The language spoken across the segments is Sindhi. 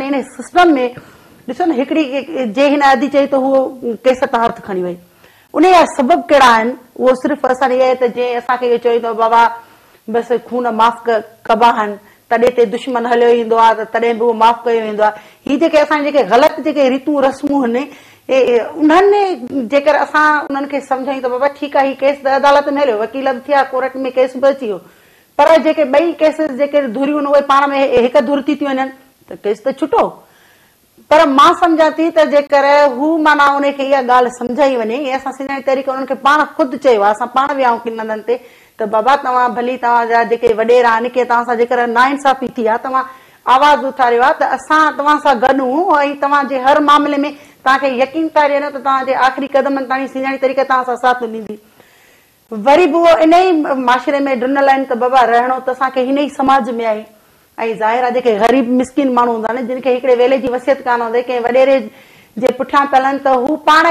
ان سسٽم ۾ ڏسو نه هڪڙي جي هن ادي چئي ته هو ڪيس تان هٿ کڻي وئي ان جا سبب ڪهڙا آهن اهو صرف اسان جي اهي ته جنهن اسان کي اهو چوي ٿو بابا بس خون معاف ڪبا آهن تڏي تي دشمن هليو ايندو آهي ته تڏهن به اهو معاف ڪيو ويندو آهي هي جيڪي اسان جي جيڪي غلط جيڪي ريتون رسمون آهن انهن جيڪر اسان انهن کي سمجهايون ته بابا ٺيڪ آهي هي ڪيس ته عدالت ۾ هليو وڪيل به ٿيا ڪورٽ ۾ ڪيس به اچي ويو پر جيڪي ٻئي ڪيسز جيڪي ڌريون آهن اهي پاڻ ۾ هڪ ڌر ٿي ٿيون وڃن ته ڪيس ته ڇٽو. پر مان سمجهان ٿي ته جيڪر هو معنيٰ انهي کي اها ڳالهه سمجهائي وڃي ۽ اسان سنڌياڻي تحريڪ انهن کي پاڻ خود چيو آهي اسان پاڻ ويا آهيون ڪن هنڌن تي ته بابا توهان ڀلي توهان جا جيڪي وڏيرا آهن ڪي توهان سان جيڪر ناانصافي ٿي آهي توهان آواز اٿاريو آهي ته اسان توهان سان گڏ آهيون ۽ توهان جي هر معاملي ۾ توهان کي يقين ٿا ڏياريون ته توهان جي آخري قدمن تائين سنڌياڻي تحريڪ توهان سان ساٿ ڏيندي. وري به اهو ان ئي معاشري ۾ ڊنل آهن ته بابا رهڻو ته اسان کي هن ئي سماج ۾ آهي ۽ ظاهر آهي جيڪي غريب مسڪين ماڻهو هوندا آهن جن کي هڪڙي ويلي جي وصيت ڪانه هوندي ڪنهن وڏيري جي پٺيان پيل آهن ته هو پاڻ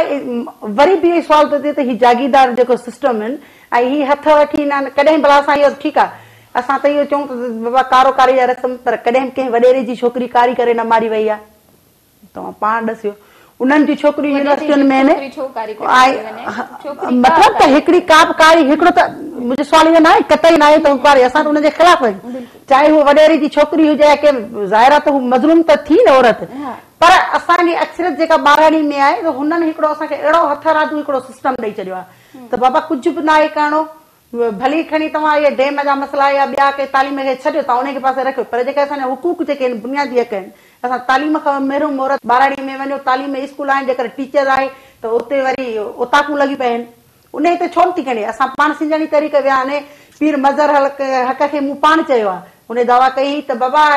وري به اهو ئي سوال ٿو ٿئي ته هي جاگيردار جيڪو سسٽم آهن ۽ هي هٿ وٺي ايندا آهن ڪڏهن ڀلا اسان اهو ٺيڪ آهي اسان ته اهو چئون ته بابا ڪارو ڪاري جا رسم پر ڪڏهن به ڪنهن وڏيري جي ڇوڪري ڪاري ڪري نه ماري وئي آهي. توهان پاڻ ڏسيو انهن جون ڇوڪريون يونيورسٽين ۾ آهن مطلب ته هڪڙي ڪا به ڪاري هڪڙو ته منهنجو سوال اهو ناهي قطعي ناهي ته هو ڪاري اسان ته انهن جي خلاف آهيون چاهي هو وڏيري جي ڇوڪري هجي يا ڪنهن ظاهر آهي ته هو مظلوم ته ٿي نه عورت پر اسان جي اڪثريت جيڪا ٻهراڙي ۾ آهي ته هنن هڪڙو اسان کي اهڙو هٿرادو هڪڙو سسٽم ڏئي ڇڏيو آهي ته بابا ڪجهه به ناهي ڪرڻو ڀلي کڻي توهان اهي ڊيم جا مسئلا يا ٻيا ڪي تعليم کي ڇڏيو توهان انهي کي پاسي رکيو پر جيڪي اسان جا حقوق جيڪي آهن بنيادي حق آهن اسان تعليم کان محروم عورت ٻهراڙي ۾ وڃو تعليم ۾ اسڪول آهن جيڪر ٽيچر آهي ته اتي وري اوطاقون لڳي پيون آهن انهي تي ڇو نٿي کڻي اسان پاڻ سنڌياڻي تحريڪ ويا آهن پير مظهر حق کي مون پاڻ چيو آهي انهي دعويٰ ڪئي هئي ته بابا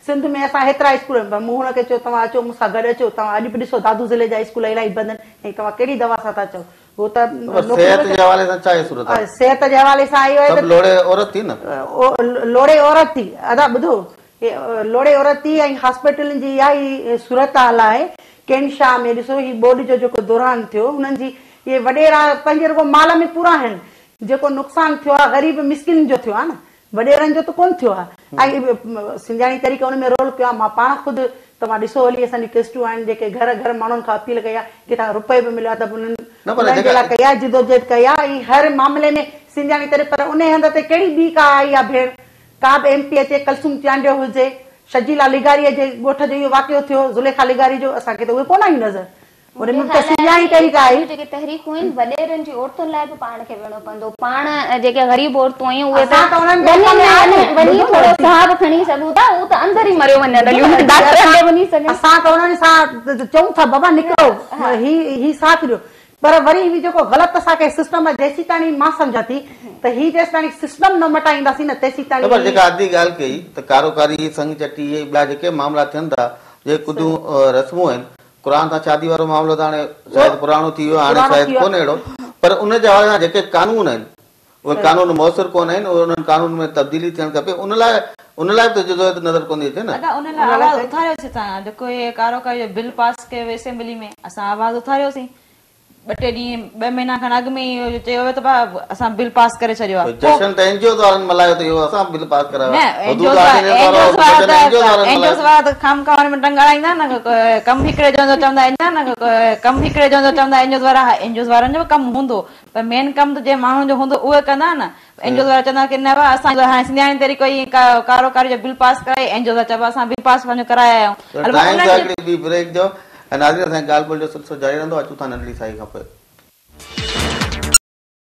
سنڌ ۾ اسان هيترا اسڪول مون هن کي چيو توهان اچو مون سان گڏ اچو توهان اڄ به ڏسو دادو ضلعي جا اسڪول الاهي بند آهن ۽ توهان ڪهڙي دعويٰ سان ٿا چئو هو ته صحت جي حوالي سان ڇا آهي صورتحال؟ صحت جي حوالي سان اهو آهي ته سڀ لوڙهي عورت ٿي نه. لوڙهي عورت ٿي ادا ٻڌو لوڙهي عورت ٿي ۽ هاسپيٽلن جي اها ئي صورتحال آهي ڪين شاهه ۾ ڏسو هي ٻوڏ جو جيڪو دوران ٿيو هنن جي اهي وڏيرا پنهنجي رڳو مال ۾ پورا آهن جيڪو نقصان ٿيو آهي غريب مسڪين جو ٿيو آهي نه وڏيرن جو ته ڪونه ٿيو آهي ۽ سنڌياڻي تحريڪ ان ۾ رول ڪيو آهي مان پاڻ خود توهان ڏسو هلي اسان جون ڪيسٽون آهن جيڪي گهر گهر ماڻهن کان اپيل ڪئي آهي ڪٿان روپئي به مليو آهي ته به انهن انهن جي لاء ڪئي آهي جدوجهد ڪئي آهي ۽ هر معاملي ۾ سنڌياڻي تحريڪ پر انهي هنڌ تي ڪهڙي ٻي ڪا آئي آهي ڀيڻ ڪا به ايم پي اچي ڪلثوم چانڊيو هجي شرجيلا لغاري جي ڳوٺ جو اهو واقعو ٿيو زليخا لغاري جو اسان کي ته اهي ڪونه آيون نظر ان ۾ به ته سنڌياڻي تحريڪ آئي. جيڪي تحريڪون آهن وڏيرن جي عورتن لاء به پاڻ کي وڙهڻو پوندو پاڻ جيڪي غريب عورتون آهيون اهي ته وڃي ٿورو ساهه به کڻي سگهون ٿا هو ته اندر ئي مريو وڃن هليون ڊاڪٽرن ڏي وڃي سگهن. اسان ته انهن سان چئون ٿا بابا نڪرو هي هي ساٿ ڏيو پر وري هي جيڪو غلط اسان کي سسٽم آهي جيسيتاڻي مان سمجهان ٿي ته هي جيسيتاڻي سسٽم نه مٽائينداسين نه تيسيتاڻي. نه پر جيڪا ادي ڳالهه ڪئي ته ڪاروڪاري سڱ چٽي اهي ٻيا جيڪي معاملا ٿين ٿا جيڪي ڪڌيون رسمون آهن قرآن سان شادي وارو معاملو ته هاڻي شايد پراڻو ٿي ويو هاڻي شايد ڪونهي اهڙو پر ان جي حوالي سان جيڪي قانون آهن اهي قانون موثر ڪونه آهن اهي انهن قانون ۾ تبديلي ٿيڻ کپي ان لاء ان لاء به ته جدوجهد نظر ڪونه ٿي اچي نه. ادا ان لاء آواز اٿاريوسين اسان جيڪو هي ڪارو ڪاري جو بل پاس ڪيو ويو اسيمبلي ۾ اسان آواز اٿاريوسين ٻه ٽي ڏينهن ٻه مهينا کن اڳ ۾ ئي اهو چيو ويو ته ڀاء اسان بل پاس ڪري ڇڏيو آهي. جشن ته اين جي اوز وارن ملهايو ته اهو اسان بل پاس ڪرايو نه آهي. اين جي حدود اوز آرڊيننس اين جي وارو اوز وارا جشن ته اين جي اوز وارن اين جي اوز ملهايو. وارا ته خامخواه ان ۾ ٽنگ اڙائيندا نه ڪم هڪڙي جو هوندو چوندا نه ڪم هڪڙي جو هوندو چوندا اين جي اوز وارا ها اين جي اوز وارن جو به ڪم هوندو پر مين ڪم ته جنهن ماڻهن جو هوندو اهي ڪندا نه اين جي اوز وارا چوندا ڪي نه ڀاء اسان هاڻي سنڌياڻي تحريڪ ائين ڪارو ڪاري جو بل پاس ڪرائي اين جي اوز وارا چئبا اسان بل پاس پنهنجو ڪرائي آيا آهيون ٽائيم ٿيو آهي هڪڙي ٻي بريڪ جو ۽ ناظرين اسان جي ڳالهه ٻولهه جو سلسلو جاري رهندو اچون ٿا ننڍڙي ساهي کان پوء.